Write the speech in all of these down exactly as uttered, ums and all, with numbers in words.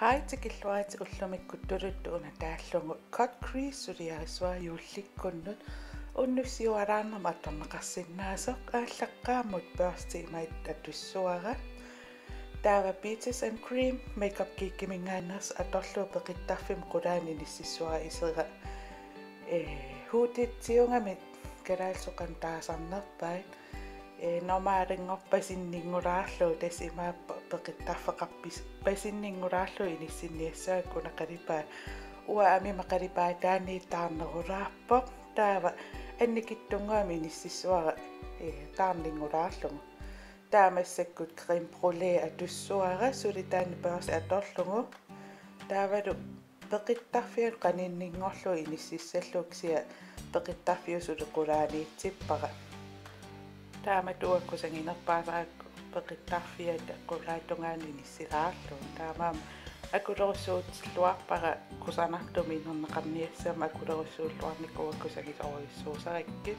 Hej, tikilluaritsi ullumikkut tuluttut. Una taallugu Cut Crease suliarissavara juullikkunnut. Unnussiuaraannarmut atorneqarsinnaasoq, aallaqqaammut børsti imaattoq atussavara. Taava Peaches and Cream Makeup Geekiminngaanneersoq atorlugu peqittarfimmi qulaani inississavara, isera, eh, huuditsiugami kalaallisut qanoq taasarnerpaat. Eh, normaalinngorpasinninngulaarlugu, tassa imaappoq peqittarfeqarpis-, pasinninngulaarlugu inissinniassagakku una qalipaat. Uanga amima qalipaataanit taarnerulaarpoq. Taava annikitsunnguamik inississavara, eh, taarninngulaarlugu. Taava massakkut Crème Brûlée atussavara, suli taanna børsti atorlugu. Taavalu peqittarfianut qaninninngorlugu inississallugu, kisianni peqittarfiup suli qulaaniitsippara. Taamatut uanga kusaginerpaasara peqittarfiata qulaatungaanut inissilaarlugu. Taamaammat akulerussuutilluarpara kusanartumik inerneqarniassammat, akulerussuulluarnikut uanga kusagisorujussuusarakkit.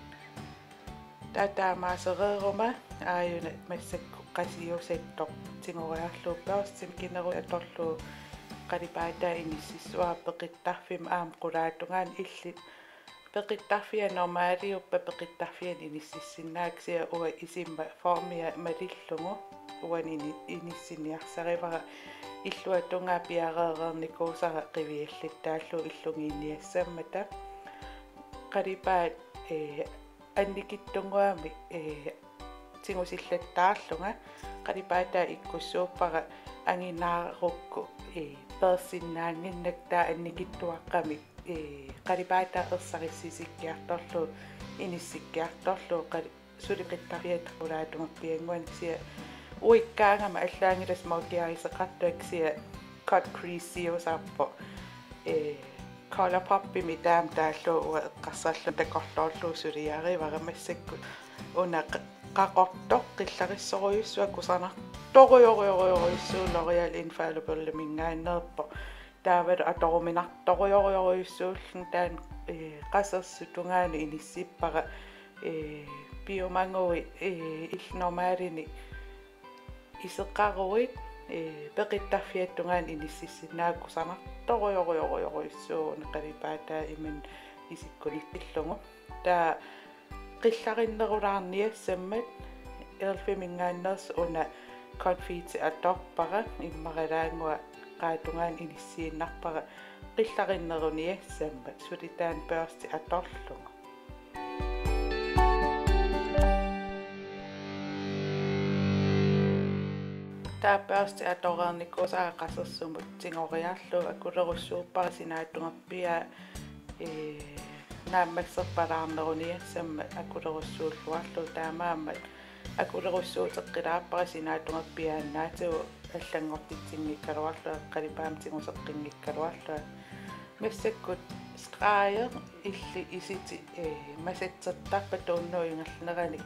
Taava taamaasereeruma aajuna massakkut qasiusattoq tigoriarlugu børstimik kineruit atorlugu qalipaataa inississavara peqittarfimmi aamma qulaatungaanut. Illit peqittarfia normaaliuppat peqittarfianut inississinnaavat, kisianni uanga isimma formia malillugu uani ini-, inissinniarsarivara illuatungaa piareereernikuusara qiviallittaallugu illugiinniassammata. Qalipaat, eh, annikitsunnguamik, eh, tigusillattaarlunga. Qalipaataa ikkussuuppara anginaarukku, eh, peersinnaannginnakku, taava annikitsuaqqamik, eh, qalipaataa ersarissisikkiartorlugu inissikkiartorlugu qali-, suli peqittarfiata qulaatungerpiannguanik, kisianni uikkaangama allaanngilaq smokey eyeseqartunga, kisianni Cut Crease-iusarpoq. Eh, Colourpopimi taama taallugu uanga eqqarsarlunga takorloorlugu suliarivara. Massakkut una qa-, qaqortoq qillarissorujussuaq, kusanartorujorujorujussuaq, L'Oréal Infallibleminngaanneerpoq. Taavalu atoruminartorujorujorujussuulluni taanna, eh, qasersut tungaanut inissippara, eh, piumaguit, eh, illit normaalini iseqaruit, eh, peqittarfiata tungaanut inississinnaavat, kusanartorujorujorujorujussuaq una qalipaataa imannak isikkunitsillugu. Taava qillarinnerulaarniassammat Elfiminngaanneersoq una konfetti atorpara, immaralaannguaq qaatungaanut inissiinnarpara qillarinneruniassammat, suli taanna børsti atorlugu. Taava børsti atoreernikuusara qasersumut tigoriarlugu akulerussuuppara sinaatungerpiaa, ee, naammasserpalaarneruniassammat akulerussuulluarlugu, taamaammat akulerussuuteqqilaarpara sinaatungerpiaannaatigut allanngortitsinngikkaluarlunga, qalipaammik tiguseqqinngikkaluarlunga. Massakkut streger illit isitit, eh, masatsertarpat tungaanut ingerlanerani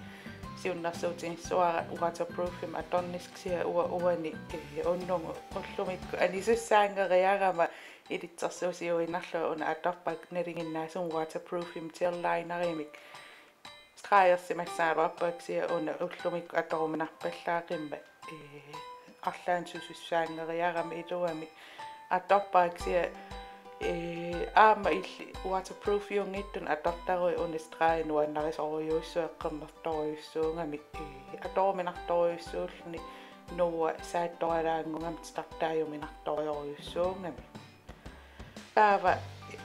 siunnersuutigissavara waterproofimik atornissaq, kisianni uanga uani, eh, unnugu ullumikkut anisussaanngeriarama ilitsersuusiuinnarlunga una atorpara, nalinginnaasumik waterproofimik gel linerimik stregersimassagaluarpara, kisianni una ullumikkut atoruminarpallaaqimmat, ee, arlaannik susussaanngeriarama iluamik atorpara, kisianni, ee, aamma illit waterproofiunngitsunik atortaruit una stregit nuannarisorujussuaq, qernertorujussuugami, ee, atoruminartorujussuulluni, nuua saattoralaannguugami titartaajuminartorujorujussuugami. Taava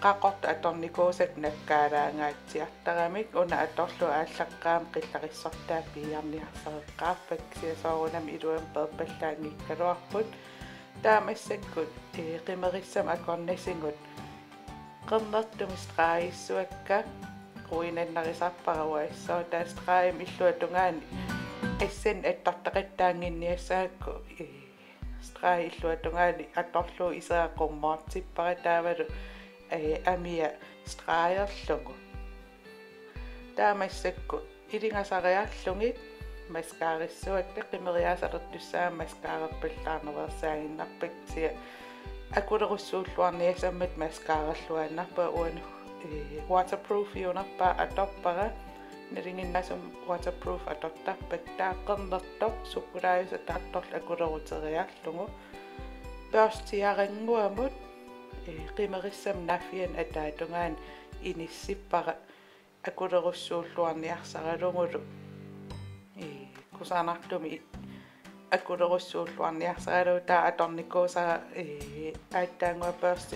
qaqortoq atornikuusakka nakkaalaangaatsiartaramik una atorlugu aallaqqaammut qillarissortaa piiarniarsareqqaarpakka, kisianni soorunami iluamik peerpallaanngikkaluarput. Taava massakkut, ee, qimerissamut akornasigut qernertumik stregissuakka, quinannarisarpara uassoo, taava stregimik illuatungaani assannik attortaqattaannginniassagakku, ee, stregi illuatungaani atorlugu isera qummoortippara taavalu, ee, amia stregerlugu. Taava massakkut ilingasariarlugit mascarassuakka, qimeriaasalertussaagama mascarerpallaarnaveersaaginnarpakka, kisianni akulerussuulluarniassammat mascaralluaannarpunga, uani, ee, waterproofiunerpaaq atorpara, nalinginnaasumik waterproof atortarpakka, taava qernertoq sukkulaajusaq taartorlu akuleruteriarlugu. børstiarannguamut, ee, qimerissama naaffiani ataatungaani inissippara akulerussuulluarniarsaralugulu. Ee, kusanartumik akulerussuulluarniarsaralugu taava atornikuusara, ee, aatsaannguaq børsti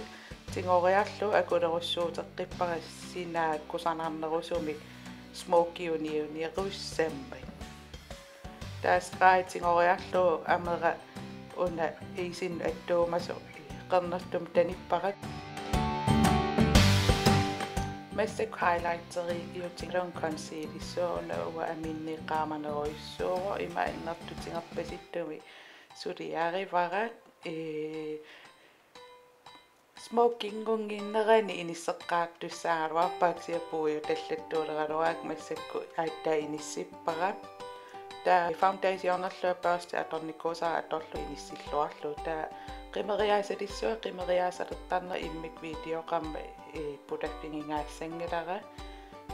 tigoriarlugu akulerussuuteqqippara sinaa kusanarnerusumik smoky uniunerussammat. Taava spray tigoriarlugu amera una iisinnut attuumasoq qernertumik tanippara. Massakkut highlighteri iutigalugu concealerissavara, una uanga aminnit qaamanerujussuuvoq, ima annertutigerpasittumik suliarivara. Ee, smokingunnginnerani inisseqqaartussaagaluarpara kisianni puiutallattuuleraluarakkit massakkut aatsaat inissippara. Taava foundationerlunga børsti atornikuusara atorlugu inissilluarlugu. Taava qimeriaasalissuara, qimeriaasalertarnera immikkut videoqarmat, ee, putaffigigaassanngilanga.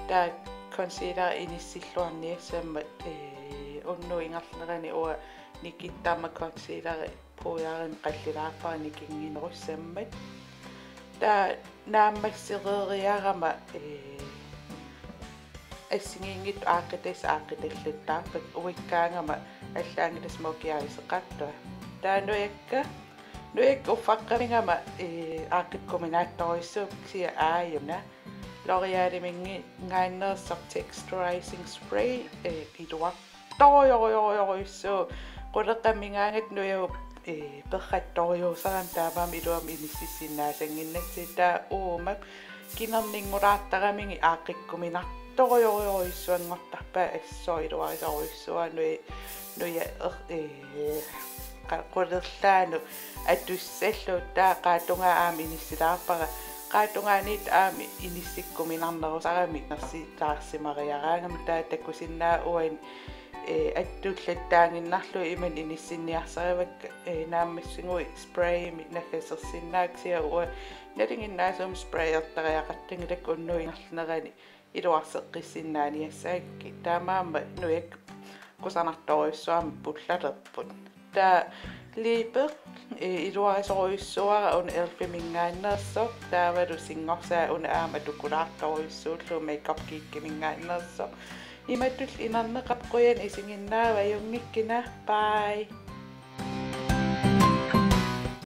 Taava concealer inissilluarniassammat, ee, unnuup ingerlanerani uanga nikittarama concealeri puiarin qallilaarpara nikinnginnerussammat. Taava naammassereeriarama, ee, assigiinngitsut aaqqitassat aaqqitallattaarpakka, uikkaangama allaanngilaq smoky eyeseqartunga. Taava nujakka, nujakka uffaqqamigama, ee, aaqqikkuminaattorujussuupput kisianni aajuna. L'Oréaliminngaanneersoq texturizing spray, ee, iluartorujorujorujussuuvoq. Quleqamigaangatta nujagut, ee, perrattorujussuusarami taamaammat iluamik inississinnaassannginnassi, taava uuma kinerninngulaartaramigit aaqqikkuminartorujorujorujussuanngortarpaa, assut iluarisorujussuuara nuja, nuja er-, ee, qa-, qulerlaanut atussallugu. Taava qaatungaa aamma inissilaarpara. Qaatungaaniittut aamma inissikkuminarnerusaramik nersilaarsimariaraangama, taava takusinnaavat uani, ee, attullattaaginnarlugit imannak inissinniarsarivakka, ee, naammassiguit sprayimik naggasersinnaavakka, kisianni uanga nalinginnaasumik sprayertariaqartanngilakka unnuup ingerlanerani iluarseqqissinnaaniassagakkit. Taamaammat nujakka kusanartorujussuarmik pullalerput. Taava liipe, ee, iluarisorujussuuara, una elfiminngaanneersoq, taavalu singorsaat una aamma atukulaartorujussuullugu Makeup Geekiminngaanneersoq. Imatut inerneqarpoq, qujan isiginnaaruk, ajunngikkina. Bye.